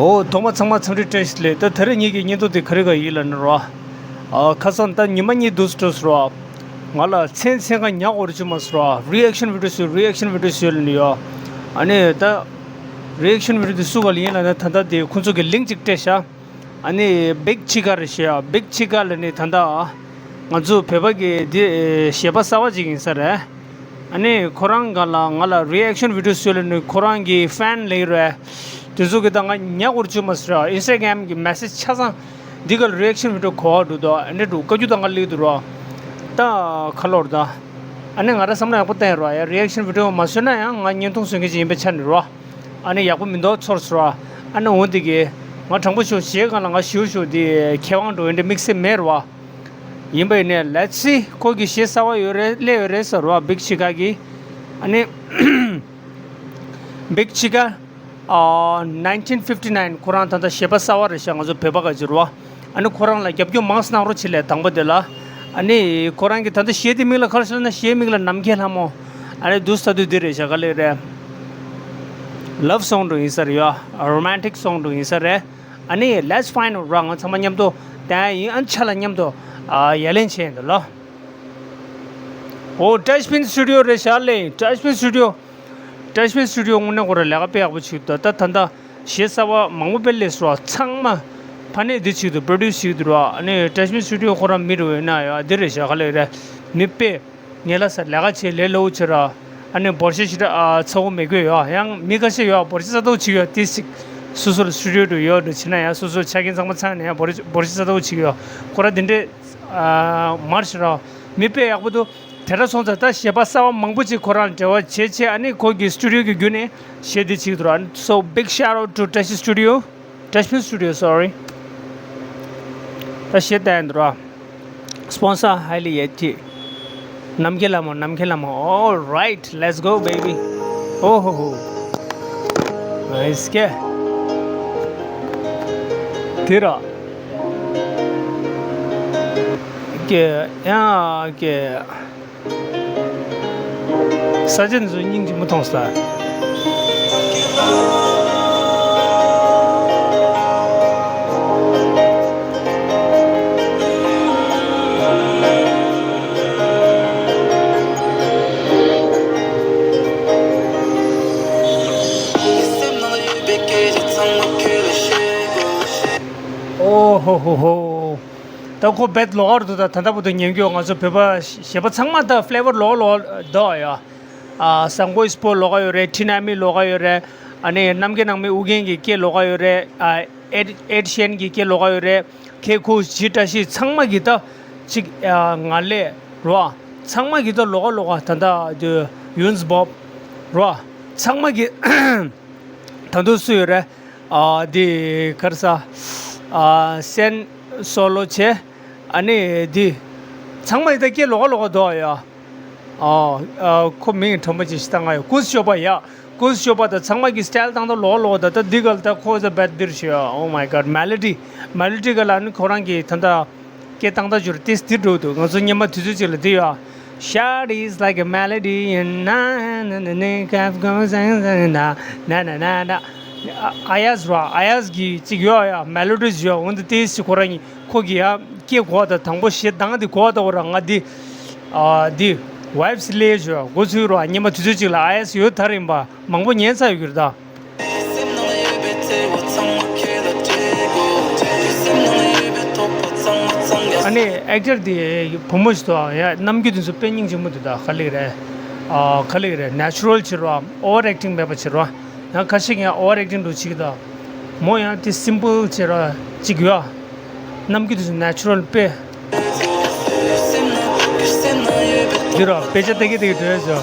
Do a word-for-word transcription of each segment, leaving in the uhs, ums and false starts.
འོ། ཐོག་མ་ཚང་མ་འཚམས་འདྲི་བཀྲ་ཤིས་བདེ་ལེགས། ད་དེ་རིང་ངེད་ཀྱི་བརྙན་ཐུང་དེ་ག་རེ་ག་ཡིན་ལབ་ན་རོ། ཨ། ཁ་སང་ད་ཉི་མ་གཉིས་འདུག་སེ་འགྲོ་སོང་རོ། ང་ལ་མཚན་མཚན་ག་ཉག་འོར་བཅུག་མ་སོང་རོ། རི་ཨེག་ཤན་བི་ཌི་ཡོ་བཟོས། རི་ཨེག་ཤན་བི་ཌི་ཡོ་བཟོས་ལབ་ནི་ཡོད། ཨ་ནི་ད་རི་ཨེག་ཤན་བི་ཌི་ཡོ་དེ་སུ་ག་ལ་ཡིན་ལབ་ན། ད་ལྟ་དེ་ཁོང་ཚོ་གི་ལིང་ཅིག་སྤྲད་ཤག་ཨ་ནི་བིག་ཆི་ཀ་རེད་ཤག་བིག་ཆི་ཀ་ལབ་ནི་ད་ལྟ་ང་ཚོ་བོད་པ་གི་འདི་གཞས་པ་གསར་པ་ཅིག་ཡིན་ས་རེད། ཨ་ནི་ཁོ་རང་ག་ལ་ང་ལ་རི་ཨེག་ཤན་བི་ཌི་ཡོ་བཟོས་ལབ་ནི། ཁོ་རང་གི་ཕེན་ལབ་ཀྱི་རེད། དེ་ཚོ་གི་ད་ང་ཉག་འོར་བཅུག་མ་སོང་རོ། ཨིན་སི་ཊ་གྷི་རམ་གི་མེ་སེ་ཇི་ཆ་ཚང་འདི་ག་ལ་རི་ཨེག་ཤན་བི་ཌི་ཡོ་གོ་བ་འགྲོ་དོ། ཨ་ནི་འགྲོ་བཀའ་བཀྱོན་ད་ང་སླེབས་འདུག་རོ། ད་ཁ་ལོར་ད། ཨ་ནི་ང་རང་བསམ་བློ་ཡག་པོ་བཏང་ཡོད་རོ། ཡ། རི་ཨེག་ཤན་བི་ཌི་ཡོ་མ་བཟོས་ན་ཡང་ང་བརྙན་ཐུང་བཟོ་མཁན་ཅིག་ཡིན་པའི་ཆ་ནས་རོ། ཨ་ནི་ཡག་པོ་མི་འདུག་ཚོར་སོང་རོ། ཨ་ནི་འོ་འདི་གི་ང་དྲང་པོ་ཞུ། གཞས་སྒང་ལ་ང་ཞུ་ཞུ་དེ་མཁས་དབང་འགྲོ་ཡོད་འདྲ་དམིགས་བསལ་མེད་རོ། ཡིན་པ་ཡིན་ནའི་let's see ཁོ་གི་གཞས་གསར་པ་ཡོད་རེད། སླེབས་ཡོད་རེད་ཟེར་རོ། བིག་ཆི་ཀ་གི། ཨ་ནི་བིག་ཆི་ཀ་ཨ། nineteen fifty nine ཁོ་རང་ད་ལྟ་གཞས་པ་གསར་པ་རེད་ཤག་ང་ཚོ་བོད་པ་ག་ཅིག་རོ། ཨ་ནི་ཁོ་རང་ལ་རྒྱབ་སྐྱོར་མང་ཙམ་གནང་རོགས་བྱེད་ལས། དང་པོ་དེ་ལ། ཨ་ནི་ཁོ་རང་གི་ད་ལྟ་གཞས་དེ་མིང་ལ་ག་རེ་ཟེར་ན། གཞས་མིང་ལ་ནམ་མཁའི་ལྷ་མོ། ཨ་ནི་འདུག་སེ་ད་དུང་འདི་རེད་ཤག་ག་ལེ་རེད། ལབ་སོང་འགྲོ་ཡིན་ས་རེད་ཡ། རོ་མན་ཊིག་སོང་འགྲོ་ཡིན་ས་རེད། ཨ་ནི་let's find out ར། ང་ཚང་མ་མཉམ་དུ་བསྡད་ཡིན། ཨ་ནི་ཆ་ལ་མཉམ་དུ་ཨ་ཡ་ལན་བྱས་ཡིན་འདུག་ལ། འོ། ཊེ་ཤི་པིན་སི་ཊུ་ཌི་ཡོ་རེད་ཤག་ལེ། ཊེ་ཤི་པིན་སི་ཊུ་ཌི་ཡོ། ཊེ་ཤི་པིན་སི་ཊུ་ཌི་ཡོ་དངོས་གནས་ཁོ་རང་ལས་ཀ་དཔེ་ཡག་པོ་བྱེད་འདུག་ད་ད་ད་ལྟ་གཞས་གསར་པ་མང་པོ་དཔེ་སླེབས་སོང་ར། ཚང་མ་ཕ་ནས་འདི་བྱེད་འདུག་པྲོ་ཌིའུ་སི་བྱེད་འདུག་ར། ཨ་ནི་ཊེ་ཤི་པིན་སི་ཊུ་ཌི་ཡོ་ཁོ་རང་མི་རུ་ཡོད་ན་ཡ། འདི་རེད་ཤག་ག་ལེ་རེད། མི་དཔེ་ངེད་ལ་ས་ལས་ཀ་བྱེད་ལས་སླ་བོ་བྱེད་ར། ཨ་ནི་འབོར་ཆེ་ཞེ་དྲག་ཨ་ཚ་བོ་མི་དགོས་ཡོད། ཡང་མི་ཁ་ཤས་ཡོད་འབོར་ཆེ་ཚ་ཐོག་བྱེད་ཡོད། ཏིས་ཅིག་སོ་སོར་སི་ཊུ་ཌི་ཡོ་ཡོད་འགྲོ་བྱེད་ན་ཡང་སོ་སོ་ཆ་རྐྱེན་ཚང་མ་ཚང་ནས་ཡང་འབོར་འབོར་ཆེ་ཚ་ཐོག་བྱེད་ཡོད། ཁོ་ར་འདི་འདྲས་ཨ་མར་ཞེ་དྲག་མི་དཔེ་ཡག་པོ་འདུག་དེ་འདྲ་སོང་ཙང་ད་གཞས་པ་གསར་པ་མང་པོ་ཅིག་ཁོ་རང་འབྲེལ་བ་བྱེད་བྱེད། ཨ་ནི་ཁོ་གི་སི་ཊུ་ཌི་ཡོ་གི་བརྒྱུད་ནས་གཞས་འདི་བྱེད་ཀྱི་འདུག་ར། So big shout out to Tashi Studio. Tashi Studio, sorry. ད་གཞས་བཏང་འདུག་ར། སི་པོན་སར་ཧའི་ལི་ཡེ་ཊི། ནམ་མཁའི་ལྷ་མོ། ནམ་མཁའི་ལྷ་མོ། All right, let's go, baby. ཨོ་ཧོ་ཧོ། ཨིས་ཀེ། དེ་ར། ཀེ། ཡ་ཀེ། ས་ཆ་འདི་ཚོ་སྙིང་རྗེ་མོ་མཐོང་ས། ཨོ་ཧོ་ཧོ་ཧོ། ད་ཁོ་བེད་ལོགས་ཀ་རེད་འདུག་ད་ད་ལྟ་བར་དུ་ཉན་རྒྱུ་ང་ཚོ་བོད་པ་གཞས་པ་ཚང་མ་ད་ཕི་ལེ་ཝར་ལོགས་ལོགས་འདུག་ཡ། ཨ། ཟངས་མགོ་སྤོ་ལོགས་ཀ་ཡོད་རེད། ཊི་ན་མི་ལོགས་ཀ་ཡོད་རེད། ཨ་ནི་རྣམ་རྒྱལ་ནང་མི་ཨུ་རྒྱན་གྱི་སྐད་ལོགས་ཀ་ཡོད་རེད། ཨ། ཨེ་ཨེ་ཤི་ཡན་གྱི་སྐད་ལོགས་ཀ་ཡོད་རེད། ཁེ་ཁུ་ཇི་བཀྲ་ཤིས་ཚང་མ་གི་ད་ཅིག་ཨ། ང་ལས་རོ། ཚང་མ་གི་ད་ལོགས་ཀ་ལོགས་ཀ་ད་ད་དུ་ཡུན་སྦོབ་རོ། ཚང་མ་གི་ད་དུང་སུ་ཡོད་རེད། ཨ། འདི་ག་རེ་ཟ། ཨ། སེན་སོ་ལོ་བྱས། ཨ་ནི་འདི་ཚང་མ་ཡི་ད་སྐད་ལོགས་ཀ་ལོགས་ཀ་འདུག་ཡ། ཨ། ཨ། ཁོ་མིང་དྲན་པ་ཅིག་ཞིག་བཏང་ང་ཡོད། ཀུན་ཤོ་པ་ཡ། ཀུན་ཤོ་པ་ད་ཚང་མ་གི་སི་ཊལ་བཏང་ད་ལོགས་ཀ་ལོགས་ཀ་ད། ད་འདི་ག་ལ་ད་ཁོ་ད་བེད་འདིར་ཤོ། Oh my God, melody, melody ག་ལ་ནི་ཁོ་རང་གི་ད་ད། སྐད་བཏང་ད་འཇུར་ཏིས་ཏི་འགྲོ་འདུག་ང་ཚོ་སྔོན་མ་དུས་ཚོད་ཅིག་ལ་འདི་ཡོད། Shawty's like a melody and na na na na, goes na na na na na na. ཨ་ཡས་ར། ཨ་ཡས་གི་ཅིག་ཡོད་ཡ། མེ་ལོ་ཌིས་ཡོད། འོན་ཏེ་ཏིས་ཅིག་ཁོ་རང་གི་ཁོ་གི་ཡ་སྐད་གོ་བ་དང་དང་པོ་གཞས་གདངས་འདི་གོ་བ་དང་པོ་ར་ང་འདི་ཨ་འདི་ཝའིབ་སི་ལེ་ཡོད་འགོ་ཚུགས་ར། སྔོན་མ་དུས་ཚོད་ཅིག་ལ་ཨ་ཡས་ཡོད་དར་ཡིན་པ་མང་པོ་ཉན་ཚར་ཡོད་གི་རེད་ད། ཨ་ནི་ཨེག་ཊར་དེ་བུ་མོ་ཞིག་འདུག་ཡ། རྣམ་འགྱུར་དེ་ཚོ་དཔེ་སྙིང་རྗེ་མོ་འདུག་ད་ག་ལེ་རེད། ཨ། ག་ལེ་རེད། ནེ་ཅུ་རལ་བྱེད་རོགས། ཨོ་ཝར་ཨེག་ཊིང་མེད་པ་བྱེད་རོགས། ཡང་ཁ་ཤས་ཀྱིས་ཡང་ཨོ་ཝར་ཨེག་ཊིང་འདྲ་བྱེད་ཀྱི་འདུག་མོ་ཡང་དེ་སིམ་པལ་བྱེད་རོགས་ཅིག་ཡོད། རྣམ་འགྱུར་དེ་ཚོ་ནེ་ཅུ་རལ་དཔེ། འདི་ར་དཔེ་ཆ་ལྟ་གི་ལྟ་གི་འགྲོ་ཡ་ཟེར།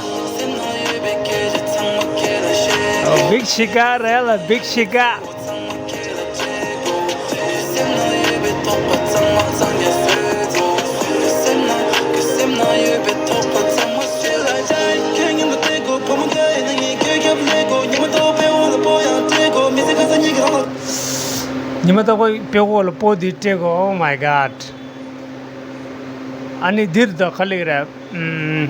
ཨོ། བིག་ཤི་ཀ་རེད་ལ། བིག་ཤི་ཀ། ཉི་མ་རྟག་པར་དཔེ་འོག་ལ་སྤོ་འདི་སྤྲད་གོ། Oh my God. ཨ་ནི་འདིར་ད་ག་ལེ་རེད། ཨམ།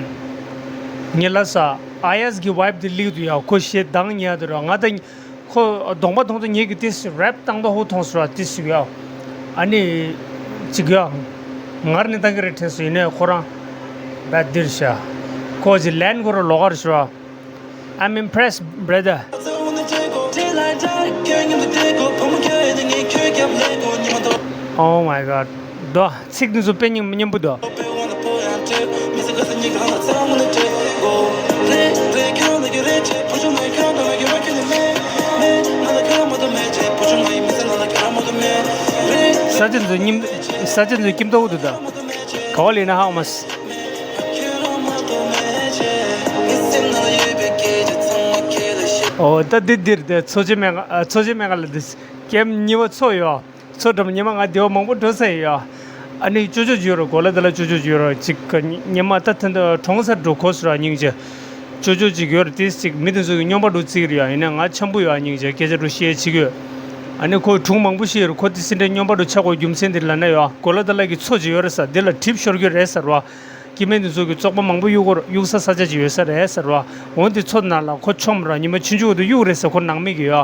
ཉི་ལ་ས་ཨ་ཡས་གི་ཝའིབ་འདི་ལིག་འདུག་ཡ། ཁོ་གཞས་གདངས་ཉན་འདུག་ར། ང་ད་ ཁོ་གདོང་པ་མཐོང་དུས་ངེད་ཀྱི་ཏིས་རེབ་བཏང་མདོག་ཧུ་མཐོང་སོང་ར་ཏིས་ཞིག་ཡ། ཨ་ནི་ཅིག་ཡ། ངར་ནི་བཏང་གི་རེད་དྲན་སོང་། ཡིན་ནའི་ཁོ་རང་བད་འདིར་ཤ། ཁོ་ཅིག་ལན་ཁོ་ར་ལོག་གར་ཤོ། I'm impressed, brother. Oh my god. དོ། ཚིག་འདི་ཚོ་དཔེ་སྙིང་མི་སྙན་པོ་འདུག། ས་ཆ་འདི་ཚོ་སྙིང་། ས་ཆ་འདི་ཚོ་སྐྱིད་མདོག་འདུག་ད། ག་བ་ལེན་ན་ཧང་མ་སི། ཨོ་ད་འདི་འདིར་དེ་མཚོ་ཆེན་སྨན་ཁང་། ཨ། མཚོ་ཆེན་སྨན་ཁང་ལ་འདི་ཀེམ་གཉིས་པ་ཚོགས་ཡོད། མཚོ་འགྲམ་ཉི་མ་ང་དེ་བ་མང་པོ་འགྲོ་ས་ཡིན་ཡ། ཨ་ནི་ཅོ་ཅོ་ཅིག་ཡོད་ར། གོ་ལ་དེ་ལ་ཅོ་ཅོ་ཅིག་ཡོད་ར། ཅིག་ག་ཉི་མ་ད་ཐེངས་ད་གྲོངས་ས་འགྲོ་གོ་སོང་ར། སྙིང་རྗེ། ཅོ་ཅོ་ཅིག་ཡོད་ར། དེས་ཅིག་མི་དེ་ཚོ་གི་སྨྱོན་པ་འགྲོ་བརྩི་གི་རེད་ཡ། ཡིན་ན་ང་འཆམ་པོ་ཡོད་ཨ། སྙིང་རྗེ་སྐད་ཆ་འགྲོ་བཤད་བྱེད་ཀྱི་ཡོད། ཨ་ནི་ཁོ་སྒྲུང་མང་པོ་ཤེས་ཡོད་ར། ཁོ་དེ་སེ་འདྲའི་སྨྱོན་པ་འགྲོ་ཆགས་དགོས་རྒྱུ་མཚན་དེ་ལ་ན་ཡ། གོ་ལ་དེ་ལ་གི་མཚོ་ཅིག་ཡོད་ར་ས། དེ་ལ་གྲིབ་ཤོར་གི་རེད་ས་ར། སྐྱེ་དམན་དེ་ཚོ་གི་བཙོག་པ་མང་པོ་གཡུག་གོ་ར། གཡུག་ས་ས་ཆ་ཅིག་ཡོད་ས་རེད་ས་ར། འོན་ཏེ་མཚོ་ནང་ལ་ཁོ་མཆོངས་ར། ཉི་མ་ཆུང་ཆུང་དུ་གཡུག་རེད་ས། ཁོ་ནང་མི་གི་ཡ།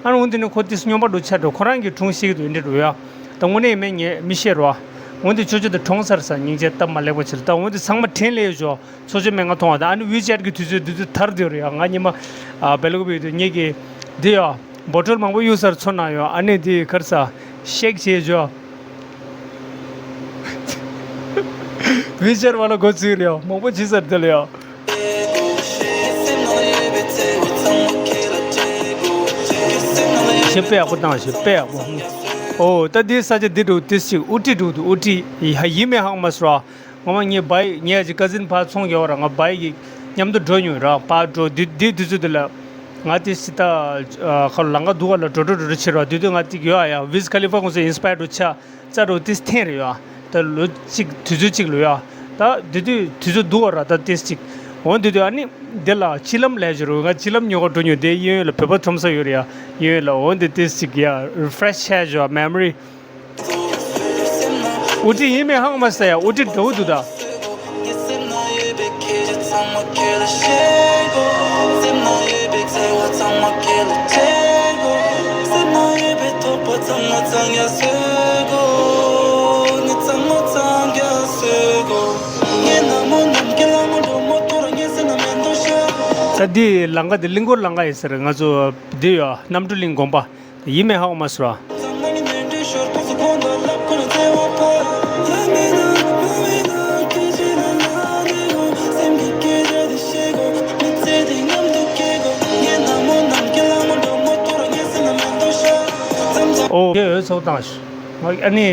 ཨ་ནི་འོན་ཏེ་ནི་ཁོ་དེ་སྨྱོན་པ་འགྲོ་ཆགས་འགྲོ། ཁོ་རང་གི་སྒྲུང་བཤད་ཀྱི་འདུག་འདི་འགྲོ་ཡ། ད་དངོས་གནས་ཡིན་མིན་ངས་མི་ཤེས་རོ། འོན་ཏེ་ཅོ་ཅོ་དེ་གྲོངས་ཚར་ས། སྙིང་རྗེ་སྟབས་མ་ལེགས་པ་ཕྱིར། ད་འོན་ཏེ་ཚང་མ་དྲན་ལས་ཡོད་ཅོ། མཚོ་ཆེན་སྨན་ཁང་མཐོང་བ་དང་། ཨ་ནི་ཝི་ཅེཊ་གི་དུས་ཚོད་དུས་ཚོད་དར་དེ་རེད་ཡ། ང་ཉི་མ་ཨ་བེ་ལ་ཀུ་པེ་དུ་ངེད་ཀྱི་འདི་ཡ་བོ་ཊལ་མང་པོ་གཡུག་སར་མཚོ་ནང་ཡོད། ཨ་ནི་འདི་གར་ས་ཤེག་བྱས་ཅོ། ཝི་ཅེཊ་བ་ལ་འགོ་ཚུགས་རེད་ཡ། མང་པོ་བྱེད་སར་དེ་ལ་ཡ། ཞེ་དཔེ་ཡག་པོ་བཏང་། ཞེ་དཔེ་ཡག་པོ། ཨོ་ད་འདི་ས་ཆ་འདི་འགྲོ་ཏིས་ཅིག་ཨུ་ཏི་འགྲོ་འདུག་ཨུ་ཏི་ཡ། ཡིན་མིན་ཧང་མ་སོ་ར། ངོ་མ་ངའི་བའི་ངའི་ཅིག་ཀ་ཟིན་ཕར་ཚོང་རྒྱག་པ་ར། ང་བའི་གི་མཉམ་དུ་འགྲོ་མྱོང་ར། ཕར་འགྲོ་འདི་འདི་དུས་ཚོད་འདི་ལ་ང་ཏིས་ཅིག་ད་ཁ་ལང་ཀ་འདུག་ག་ལ་འགྲོ་འགྲོ་འགྲོ་འགྲོ་བྱེད་ར། དུས་དུས་ང་ཏིག་ཡོད་ཨ་ཡ། ཝིས་ཁ་ལི་ཧྥ་ཁོང་ཚོ་ཨིན་སི་པ་ཡར་འགྲོ་ཆ། རྩ་འགྲོ་ཏིས་ཐེངས་རེ་ཡོད་ཨ། ད་ལོ་གཅིག་དུས་ཚོད་གཅིག་ལོ་ཡོད་ཨ། ད་དེ་དུས་དུས་ཚོད་འདུག་བ་ར། ད་ཏིས་གཅིག་འོན་དེ་དུས་ཨ་ནི་དེ་ལ་ཕྱི་ལམ་ལས་བྱོས་རུ། ང་ཕྱི་ལམ་ཉོ་ག་འགྲོ་མྱོང་དེ། གཡས་གཡོན་ལ་བོད་པ་ཁྲོམ་ས་ཡོད་རེད་ཡ། གཡས་གཡོན་ལ། འོན་དེ་ཏིས་གཅིག་ཡ་རི་ཕ་རེ་ཤི་བྱས་བྱོས་མེ་མོ་རི། ཨུ་ཏི་ཡིན་མིན་ཧང་མ་ས་ཡ། ཨུ་ཏི་འདྲ་བོ་འདུག་ད། ད་འདི་ལམ་ཁ་འདི་གླིང་སྐོར་ལམ་ཁ་ཡིན་ས་རེད། ང་ཚོ་འདི་ཡོད་གནམ་གྲུ་གླིང་དགོན་པ། ཡིན་མིན་ཧ་གོ་མ་སོང་། ཨོ་ཁེ། འོས་ཚོགས་བཏང་ཤག་ཨ་ནི།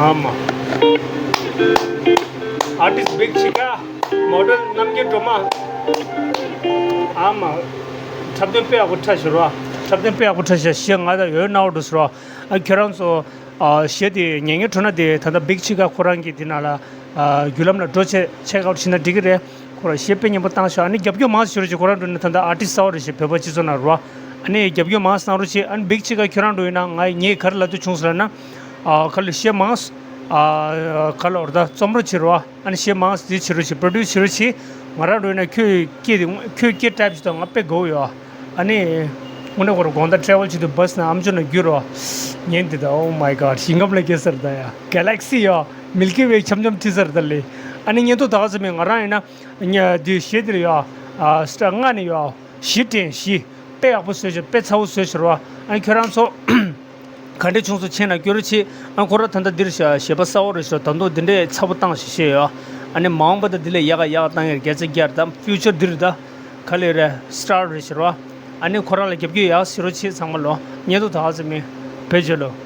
ཨ་མ། Artist Big Chica, model རྣམ་རྒྱལ་སྒྲོལ་མ། ཨ་མ། འཁྲབ་སྟོན་དཔེ་ཡག་པོ་འཁྲབ་ཤག་རོ། འཁྲབ་སྟོན་དཔེ་ཡག་པོ་འཁྲབ་ཤག་གཞས་ང་ད་འོས་གནང་འགྲོ་སོང་རོ། ཨ་ཁྱོད་རང་ཚོ། ཨ་གཞས་དེ་ཉན་ཉན་འགྲོ་ན་དེ་ད་ལྟ་Big Chica ཁོ་རང་གི་དེ་ནང་ལ། ཨ་བརྒྱུད་ལམ་ལ་འགྲོ་ཆེ་ཆེ་ཁག་བྱེད་ན་འགྲིག་གི་རེད། ཁོ་རང་གཞས་དཔེ་སྙན་པོ་བཏང་ཤག་ཨ་ནི་རྒྱབ་སྐྱོར་མང་ཙམ་བྱེད་རོགས་བྱེད། ཁོ་རང་འགྲོ་ན་ད་ལྟ་ཨར་ཊིསི་གསར་པ་རེད་ཤག་བོད་པ་སྤྱི་ཚོགས་ནང་རོ། ཨ་ནི་རྒྱབ་སྐྱོར་མང་ཙམ་གནང་རོགས་བྱེད། ཨ་ནི་Big Chica ཁྱོད་རང་འགྲོ་ཡིན་ན་ང་ངས་ག་རེ་ལབ་འདོད་བྱུང་ཟེར་ན། ཨ་ག་ལ་གཞས་མང་ཙམ། ཨ་ག་ལ་འོར་ད་རྩོམ་རོགས་བྱེད་རོ། ཨ་ནི་གཞས་མང་ཙམ་འདི་བྱེད་རོགས་བྱེད། པྲོ་ཌིའུ་སི་བྱེད་རོགས་བྱེད། ང་རང་འགྲོ་ཡིན་ན་ཁྱོད་སྐད་དེ་ཁྱོད་སྐད་ཊའིབ་བྱེད་དང་ང་དཔེ་དགའ་བོ་ཡོད། ཨ་ནི་དངོས་གནས་ཁོ་རང་དགོང་དག་ཊེ་རེ་ཝལ་བྱེད་དུས་བྷ་སི་ནང་ཨམ་ཅོག་ནང་བརྒྱུད་རོ། ཉན་དེ་ད། Oh my God, ཞིང་ཁམས་ལ་སྐྱེས་ས་རེད་ད་ཡ། གེ་ལེག་སི་ཡ། མིལ་ཀི་ཝེ་འཆམ་འཆམ་ཁྲིད་ས་རེད་ད་ལེ། ཨ་ནི་བརྙན་ཐུང་ད་ག་ཚོད་མིན། ང་རང་ཡིན་ན་ཉ་དེ་གཞས་དེ་ལ་ཡ། ཨ་སི་ཊར་ལྔ་ནས་ཡ། བཞི་དྲན་བཞི། དཔེ་ཡག་པོ་བཟོས་ཤག་དཔེ་ཚ་བོ་བཟོས་ཤག་རོ། ཨ་ནི་ཁྱོད་རང་ཚོ་ག་འདྲས་བྱུང་སོང་། མཁྱེན་ན་སྐྱོར་རོགས་བྱེད། ཨ་ཁོ་རང་ད་ལྟ་འདིར་བཞག་གཞས་པ་གསར་པ་རེད་ཤག་ད་དུང་འདི་འདྲས་ཚ་པོ་བཏང་ཞིག་བཤད་ཡོད། ཨ་ནི་མ་འོངས་པ་ད་འདི་ལས་ཡག་ག་ཡག་ག་བཏང་ཡོད། རྒྱལ་ཚ་རྒྱལ་དང་ཕིའུ་ཅར་འདིར་ད། ག་ལེ་རེད། སི་ཊར་རེད་ཤག་རོ། ཨ་ནི་ཁོ་རང་ལ་རྒྱབ་སྐྱོར་ཡག་བྱེད་རོགས་བྱེད་ཚང་མ་ལོ། བརྙན་ཐུང་ད་ག་ཚོད་མིན། བེད་སྤྱོད་ལོ།